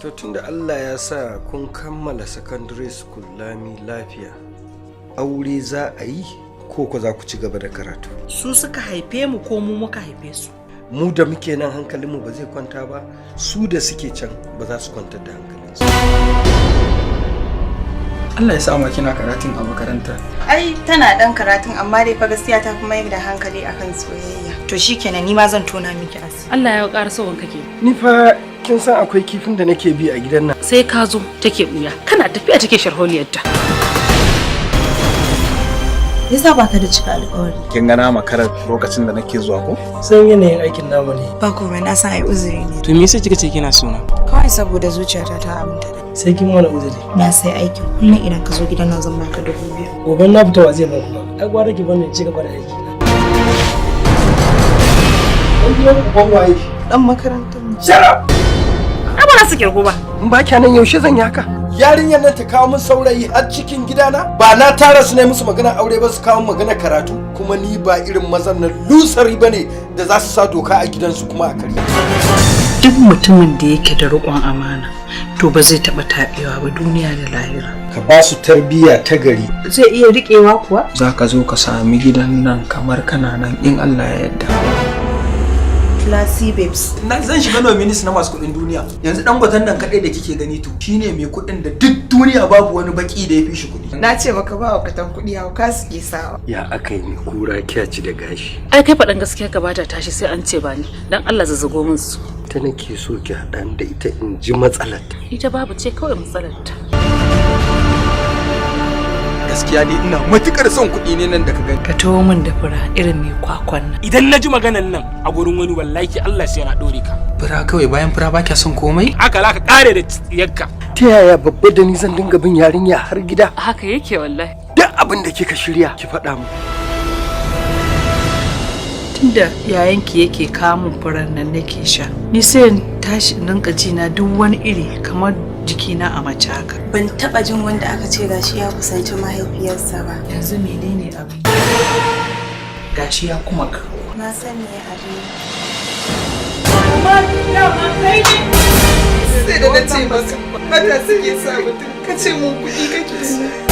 To, tunda Allah ya sa kun kammala secondary school lami lafiya, aure za a yi ko ko za ku ci gaba da karatu? Su suka haife mu ko mu muka haife su? Mu da muke nan hankalinmu ba zai kwanta ba, su da suke can ba za su kwantar da hankalinsu. Allah ya sa ma kina karatun a makaranta. Ai tana dan karatun, amma dai fa gaskiya ta fi mayar da hankali akan soyayya. To shikenan, ni ma zan tona miki asiri. Allah ya ƙara son kake. Ni fa kin san akwai kifin da nake bi a gidan nan. Sai ka zo take buya, kana tafiya take sharholiyarta. Yasa baka da cika alƙawari? Kin ga na makarar lokacin da nake zuwa ko? San yanayin aikin namu ne. Ba komai, na san ai uzuri ne. To me yasa kika ce kina sona? Kawai saboda zuciyata ta aminta da. Sai kin mana uzuri. Na sai aikin kullum, idan ka zo gidan nan zan baka 2000. Gobe na fita, wa zai ba ku ba? Ai gwara ki bani in ci gaba da aiki na. Dan gidan uban waye? Dan makarantar mu. Shut up! Ai ba za su kirgu ba. In ba nan yaushe zan yi haka? Yarinyar nan ta kawo min saurayi har cikin gidana? Ba na tara su ne musu magana aure ba, su kawo magana karatu? Kuma ni ba irin mazan nan lusari bane da za su sa doka a gidansu kuma a karya. Duk mutumin da yake da riƙon amana, to ba zai taɓa taɓewa ba duniya da lahira. Ka ba su tarbiyya ta gari. Zai iya riƙewa kuwa? Za ka zo ka sami gidan nan kamar kana nan in Allah ya yarda. Classy babes. Na zan shiga nominees na masu kuɗin duniya. Yanzu Dangoten nan kaɗai da kike gani, to shine mai kuɗin da duk duniya babu wani baki da ya fi shi kuɗi. Na ce baka ba wa katan kuɗi, hauka suke sawa. Ya aka yi ne kura kyaci da gashi? Ai kai faɗan gaskiya ka bata tashi, sai an ce ba ni. Dan Allah zazzago min su. Ta nake so ki haɗa da ita in ji matsalar. Ita babu ce kawai matsalarta. Gaskiya ne, ina matukar son kuɗi ne nan da ka gani. Ka taho min da fura irin mai kwakwan nan. Idan na ji maganan nan a gurin wani, wallahi Allah sai na dore ka. Fura kawai, bayan fura ba kya son komai? Haka za ka kare da tsiyarka. Ta yaya babba da ni zan dinga bin yarinya har gida? Haka yake wallahi. Duk abin da kika shirya ki faɗa mu. Tunda yayanki yake kamun furan nan nake sha, ni sai in tashi in rinka ji na duk wani iri, kamar jikina a mace haka. Ban taba jin wanda aka ce gashi ya kusanci mahaifiyarsa ba. Yanzu menene abin? Gashi ya kuma kawo. Na sani ya abin. Sai da na ce maka mata suke sa mutum, ka ce mun kuɗi kake so.